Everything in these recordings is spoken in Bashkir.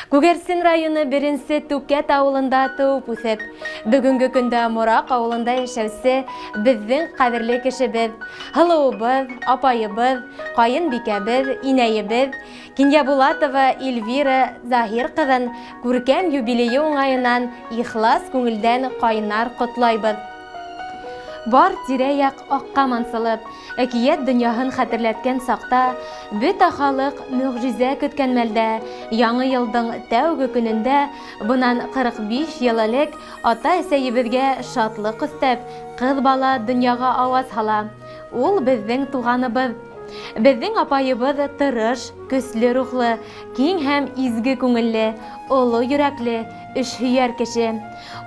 Күгәрсен районы беренсе Түкәт авылында туып үҫеп, бөгөнгө көндә Мораҡ авылында йәшәүсе беҙҙең ҡәҙерле кешебеҙ, һылыуыбыҙ, апайыбыҙ, ҡайынбикәбеҙ, инәйебеҙ Кинйәбулатова Эльвира Заһир ҡыҙын күркәм юбилейы уңайынан ихлас күңелдән ҡайнар ҡотлайбыҙ. Бар тирә-яҡ аҡҡа мансылып, әкиәт дөньяһын хәтерләткән саҡта, бөтә халыҡ мөгъжизә көткән мәлдә, Яңы йылдың тәүге көнөндә, бынан 45 йыл элек, ата-әсәйебеҙгә шатлыҡ өҫтәп, кыз бала дөньяға аваз һала. Ул беҙҙең туғаныбыҙ. Беҙҙең апайыбыҙ тырыш, көслө рухлы, киң һәм изге күңелле, оло йөрәкле, эшһөйәр кеше.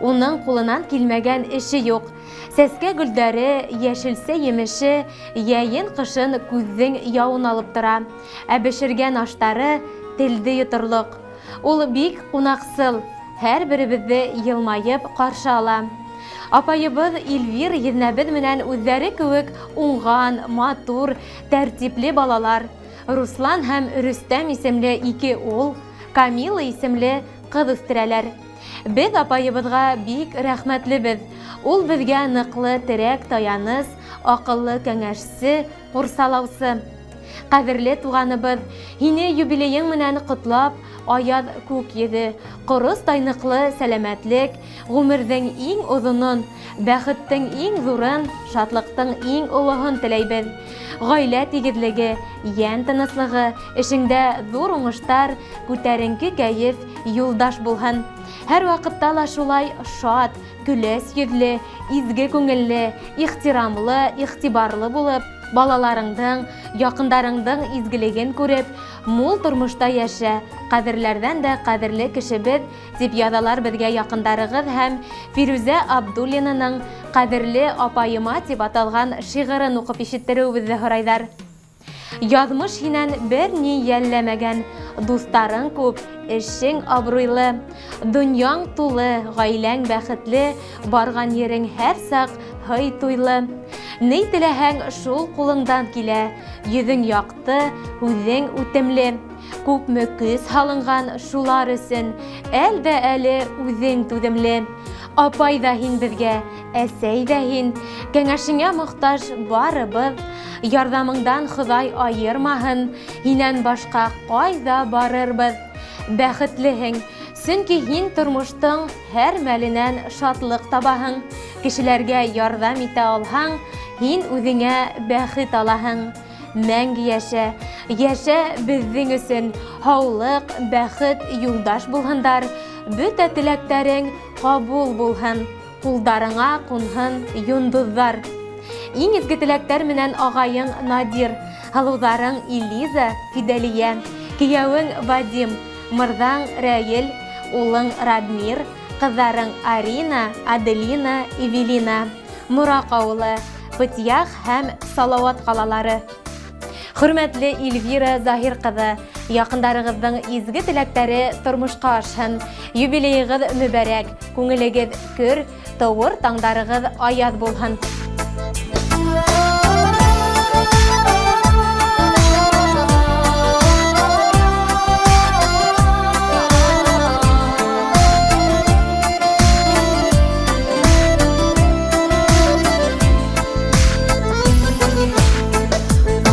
Уның ҡулынан килмәгән эше юҡ. Сәскә гөлдәре, йәшелсә емеше йәйен-ҡышын күҙҙең яуын алып тора. Ә бешергән аштары телде йоторлоҡ. Ул бик ҡунаҡсыл, һәр беребеҙҙе йылмайып ҡаршы ала. Апайыбыҙ Эльвира еҙнәбеҙ менән үҙҙәре кеүек уңған, матур, тәртипле балалар, Руслан һәм Рөстәм исемле ике ул, Камила исемле ҡыҙ үҫтерәләр. Беҙ апайыбыҙға бик рәхмәтлебеҙ. Ул беҙгә ныҡлы терәк-таяныс, аҡыллы кәңәшсе, ҡурсалаусы. Ҡәҙерле туғаныбыҙ, һине юбилейың менән ҡотлап, аяҙ күк йөҙө, ҡорос тайныҡлы сәләмәтлек, ғүмерҙең иң оҙонон, бәхеттең иң ҙурын, шатлыҡтың иң олоһон теләйбеҙ. Ғаилә тигеҙлеге, йән тыныслығы, эшеңдә ҙур уңыштар, күтәренке кәйеф юлдаш булһын. Һәр ваҡытта ла шулай шат, көләс йөҙлө, изге күңелле, ихтирамлы, иғтибарлы булып, балаларыңдың, яҡындарыңдың изгелеген күреп, мул тормошта йәшә, ҡәҙерләрҙән дә ҡәҙерле кешебеҙ, дип яҙалар беҙгә яҡындарығыҙ һәм Фирүзә Абдуллинаның Ҡәҙерле апайыма дип аталған шиғырын уҡып ишеттереүебеҙҙе һорайҙар. Яҙмыш һинән бер ни йәлләмәгән, дуҫтарың күп, эшең абруйлы, донъяң тулы, ғаиләң бәхетле, барған ерең һәр саҡ һый туйлы. Ни теләһәң, шул ҡулыңдан килә, йөҙөң яҡты, һүҙең үтемле. Күпме көс һалынған шулар өсөн, әл дә әле үҙең түҙемле. Апай ҙа һин беҙгә, әсәй ҙә һин, кәңәшеңә мохтаж барыбыҙ. Ярҙамыңдан Хоҙай айырмаһын, һинән башҡа ҡайҙа барырбыҙ? Бәхетлеһең, сөнки һин тормоштоң һәр мәленән шатлыҡ табаһың. Кешеләргә ярҙам итә алһаң, һин үҙеңә бәхет алаһың. Мәңге йәшә, йәшә беҙҙең өсөн. Һаулыҡ, бәхет юлдаш булһындар, бөтә теләктәрең ҡабул булһын. Ҡулдарыңа ҡунһын йондоҙҙар. Иң изге теләктәр менән ағайың Надир, һылыуҙарың Илиза, Фидәлиә, кейәүең Вадим, мырҙаң Рәйел, улың Радмир, ҡыҙҙарың Арина, Аделина, Эвелина, Мораҡ ауылы, Пытьях һәм Салауат ҡалалары. Хөрмәтле Эльвира Заһир ҡыҙы, яҡындарығыҙҙың изге теләктәре тормошҡа ашһын. Юбилейығыҙ мөбәрәк, күңелегеҙ көр, тыуыр таңдарығыҙ аяҙ булһын.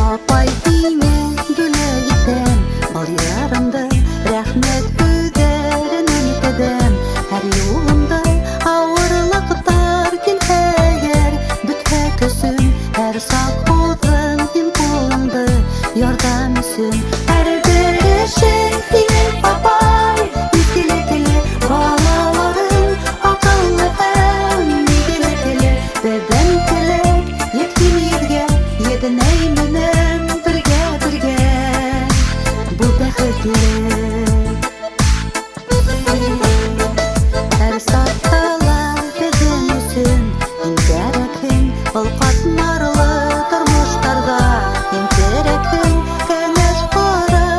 Апай һиңә бүләк итәм Был йырымды рәхмәт һүҙҙәрен әйтәм Һәр юлымда ауырлыҡтар килһә әгәр Бөтһә көсөм һәр саҡ һуҙҙың һин ҡулыңды Ярҙам өсөн һәр бер эшең һинең апай Изгелекле балаларың аҡыллы һәм игелекле Беҙҙең теләк етһен йөҙгә, еҙнәй менән бергә бергә Бул бәхетле. Һәр саҡта ла беҙҙең өсөн һин кәрәкһең, был ҡатмарлы тормоштарҙа һин терәкһең, кәңәш ҡараш.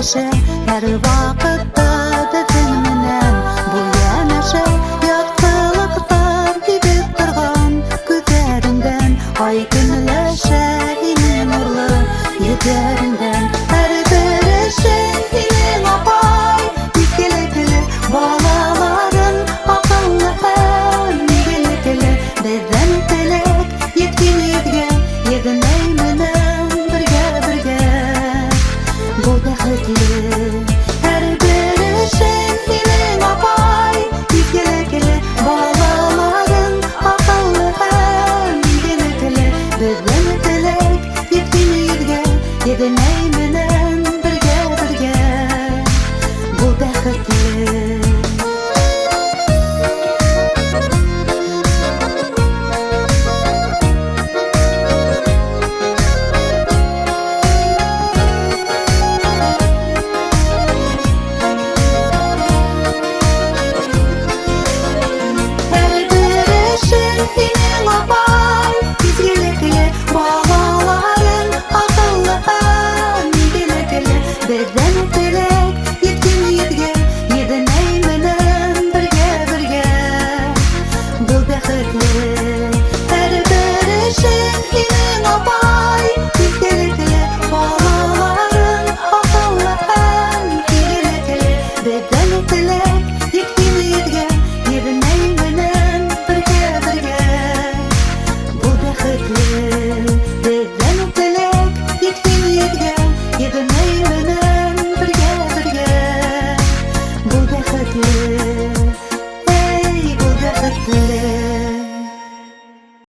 кеше һәр ваҡыт.